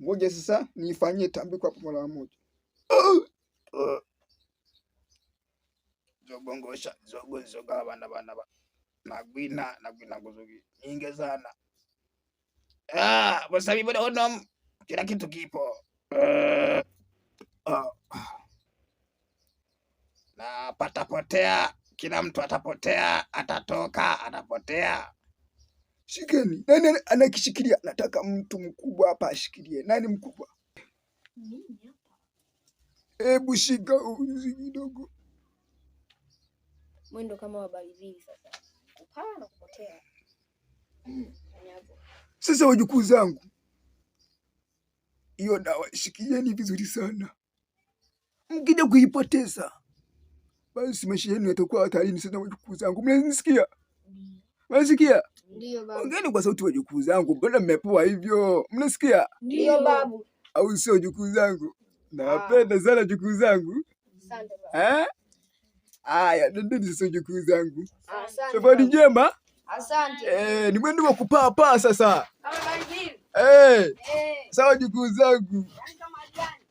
Ngoja sasa nifanyie tambiko hapo mara moja. Zogongosha zogo zoga bana bana ba. Nagwina nagwina nguzugi nyingi sana. Ah, bosa bibo onom. Kila kitu kipo. Na patapotea, kila mtu atapotea, atatoka, atapotea. Shikeni. Nani anakishikilia? Nataka mtu mkubwa hapa ashikilie. Nani mkubwa? Mimi hapa. Hebu shika uzi kidogo. Mwendo kama wa baridi sasa. Kupaa na kupotea. Sasa wajukuu zangu, hiyo dawa shikieni vizuri sana. Mkija kuipoteza, basi maisha yenu yatakuwa hatarini sana wajukuu zangu. Mnanisikia? Mnasikia? Ndio babu. Ongeeni kwa sauti wajukuu zangu, mbona mmepoa hivyo? Mnasikia? Ndio babu. Au sio wajukuu zangu? Nawapenda sana wajukuu zangu. Asante babu. Eh? Aya, nendeni sasa wajukuu zangu. Asante. Safari njema. Asante. Eh, ni mwendo wa kupaa paa sasa. Kama baridi. Eh. Eh. Sawa wajukuu zangu. Yaani kama ajani.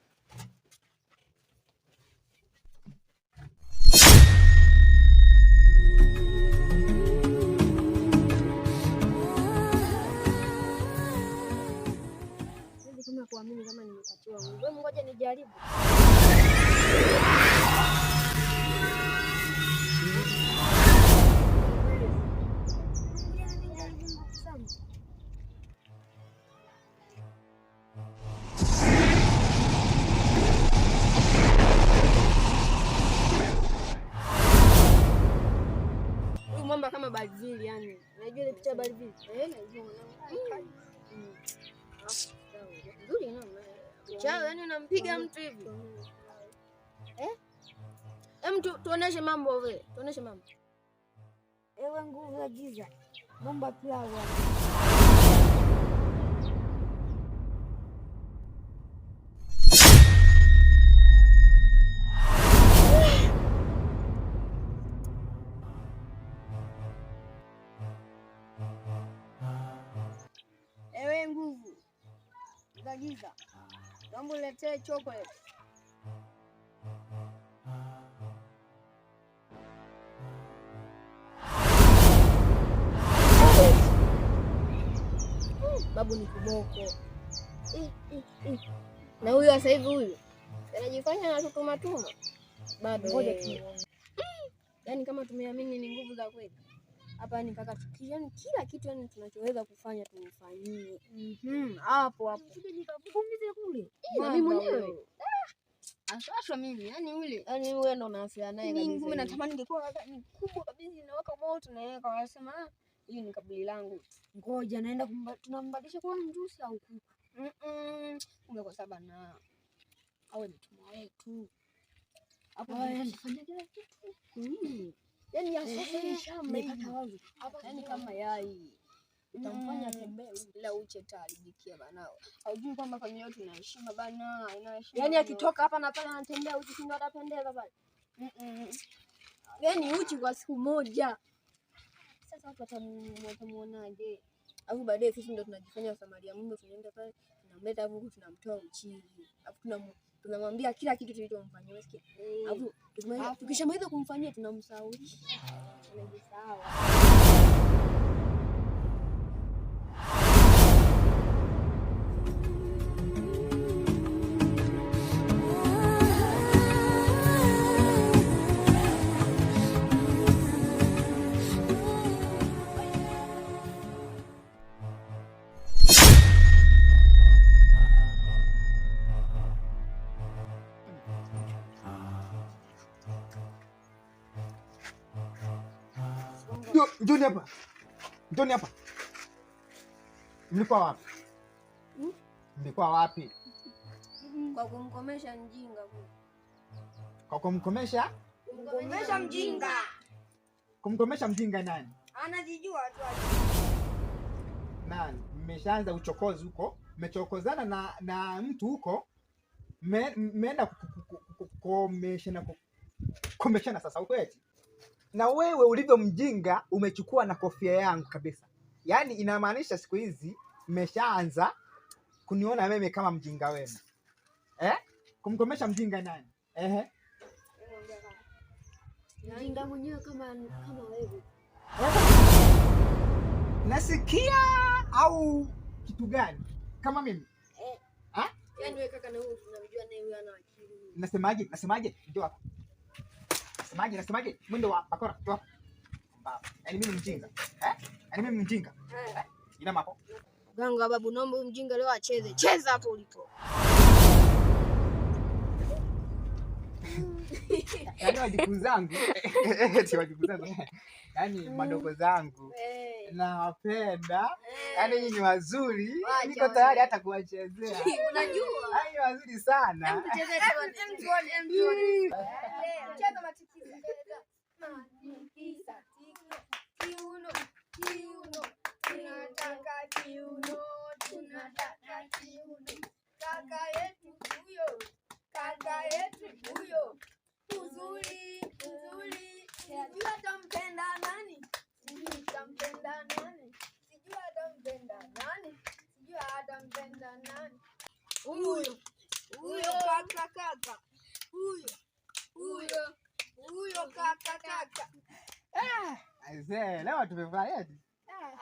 Siwezi kama kuamini kama nimepatiwa nguvu. Hebu ngoja nijaribu. Huyu mwamba kama Balvili yani. Unajua ile picha ya Balvili? Eh, najua. Nzuri na chao, yani unampiga mtu hivi. Eh? Hem, tuoneshe mambo wewe. Tuoneshe mambo. Ewe nguvu ya giza, bomba pilau. Ewe nguvu za giza, naomba uletee chocolate. Babu ni kiboko. Na huyu sasa hivi huyu anajifanya anatutuma tuma. Bado Ngoja yeye. Yaani kama tumeamini ni nguvu za kweli. Hapa ni mpaka yani kila kitu yani tunachoweza kufanya tumfanyie. Hapo hapo. Kule. Na mimi mwenyewe. Aswaswa mimi, yani yule. Yaani wewe ndo unaafia naye Mimi kabisa. ngumu natamani ningekuwa ni kubwa kabisa inawaka moto na yeye akasema ah, hili ni kaburi langu. Ngoja naenda tunambadilisha kwa mjusi au kuku. Kumbe kwa sababu na awe mtumwa wetu. Hapo anafanya kila kitu. Yaani ya sasa ni shamba Nimepata wazo. Hapa yani kama yai. Utamfanya atembee ila uche utaharibikia bana. Haujui kwamba familia yetu ina heshima bana, ina heshima. Yaani akitoka hapa na pale anatembea uchi si ndo atapendeza pale. Yaani uchi kwa siku moja. Sasa watu watamuonaje? Alafu baadaye sisi ndo tunajifanya Wasamaria mwema, tunaenda pale tunamleta hapo huku tunamtoa uchini. Alafu tunamwambia kila kitu tulichomfanyia, unasikia? Alafu tukishamaliza kumfanyia tunamsahaulisha. Anajisahau. Njoni hapa. Njoni hapa. Mlikuwa wapi? Mlikuwa wapi? Kwa kumkomesha mjinga. Kwa kumkomesha? Kumkomesha mjinga. Kumkomesha mjinga nani? Anajijua tu. Nani? Mmeshaanza uchokozi huko. Mmechokozana na mtu huko. Mmeenda kukomeshana sasa huko eti. Na wewe ulivyo mjinga umechukua na kofia yangu kabisa. Yaani inamaanisha siku hizi mmeshaanza Kuniona mimi kama mjinga wenu. Eh? Kumkomesha mjinga nani? Ehe. Mjinga mwenyewe kama wewe. Nasikia au kitu gani? Kama mimi? Eh. Ha? Yaani wewe kaka na huyu tunamjua naye huyu ana akili. Nasemaje? Nasemaje? Njoo hapa. Nasemaje? Nasemaje? Mwendo wa bakora, njoo hapa. Baba. Yaani mimi mjinga. Eh? Yaani mimi mjinga. Eh? Ina mapo. Mganga babu, naomba huyu mjinga leo acheze. Cheza hapo ulipo. Yaani wajukuu zangu. Eti wajukuu zangu. Yaani madogo zangu. Nawapenda. Yaani nyinyi wazuri. Niko tayari hata kuwachezea. Unajua? Yaani wazuri sana. Hem tucheze tuone. Hem tuone. Cheza matikisa. Matikisa. Kiuno, kiuno. Tunataka kiuno, tunataka kiuno. Kaka yetu huyo, kaka yetu huyo. Uzuri, uzuri. Sijui atampenda nani? Sijui atampenda nani? Sijui atampenda nani? Sijui atampenda nani? Huyo, huyo kaka kaka. Huyo, huyo, huyo kaka kaka. Aisee, leo tumefurahi.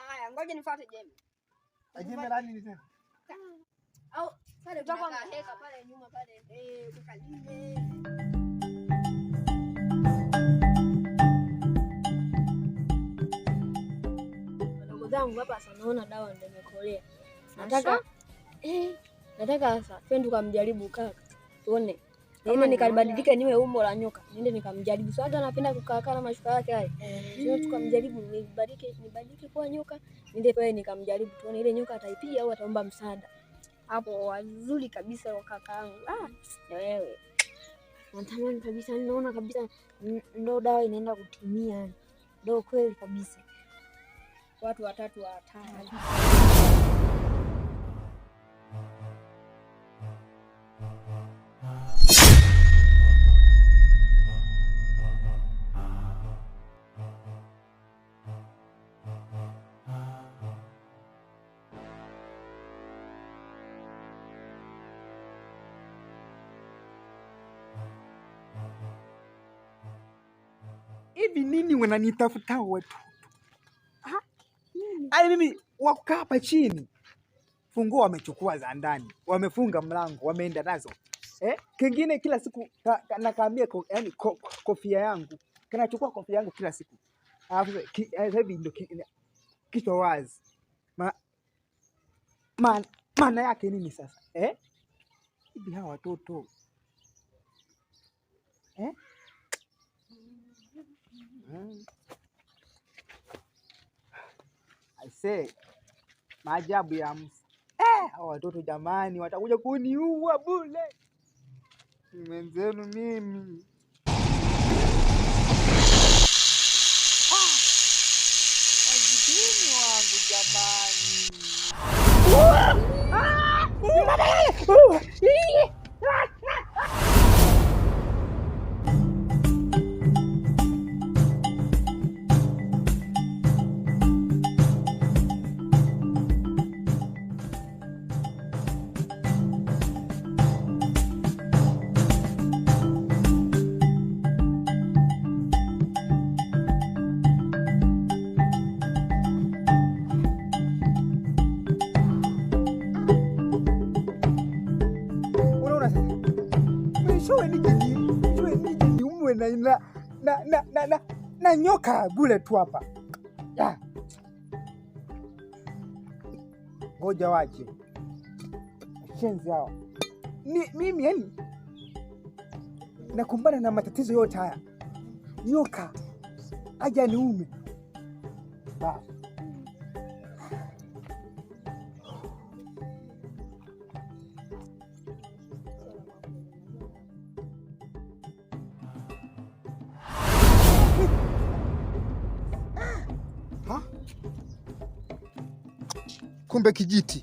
Haya, ngoja nifuate jembe. Jembe la nini tena? Au Pale Tutakuwa kuna heka pale nyuma pale. Eh, tukalime. Wadogo zangu hapa sasa naona dawa ndio imekolea. Nataka nataka sasa twende tukamjaribu kaka. Tuone. Niende nikabadilike niwe umbo la nyoka. Niende nikamjaribu. Sasa anapenda kukaa kana mashuka yake haya. Sasa tukamjaribu nibadilike kuwa nyoka. Niende pale nikamjaribu tuone ile nyoka ataipiga au ataomba msaada. Hapo wazuri kabisa wa kakaangu. Ah, na wewe. Natamani kabisa, naona kabisa ndo dawa inaenda kutimia. Ndo kweli kabisa. Watu watatu wa hatari. Hivi nini wananitafuta watoto? Ai, mimi wakukaa hapa chini. Funguo wamechukua za ndani, wamefunga mlango, wameenda nazo. Kingine kila siku nakaambia yaani kofia yangu. Kanachukua kofia yangu kila siku. Alafu hivi ndio kichwa wazi. Maana yake nini sasa? Hivi hawa watoto. I say, maajabu ya Musa. Hawa watoto jamani watakuja kuniua bure. Mwenzenu mimi. Masikini wangu jamani. Na nyoka bure tu hapa. Ngoja waje. Shenzi hao. Ni mimi yani nakumbana na matatizo yote haya. Nyoka aje niume. Ba. Kumbe kijiti.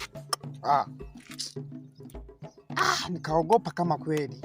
Nikaogopa kama kweli.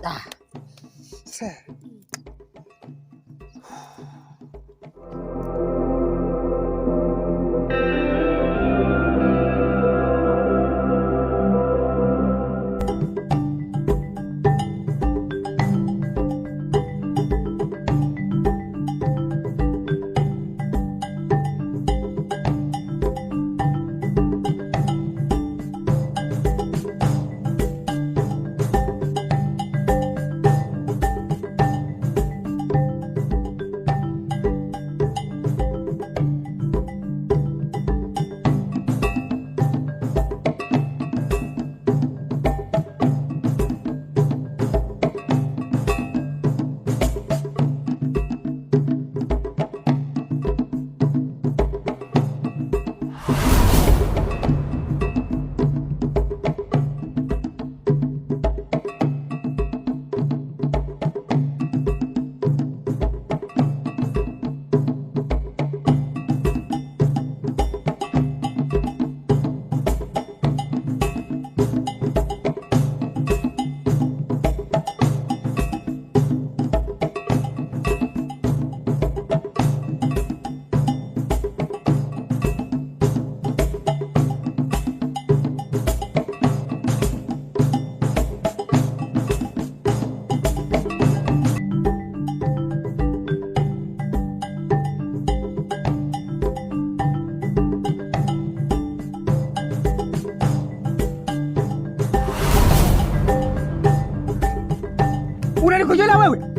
Unanikojolea wewe?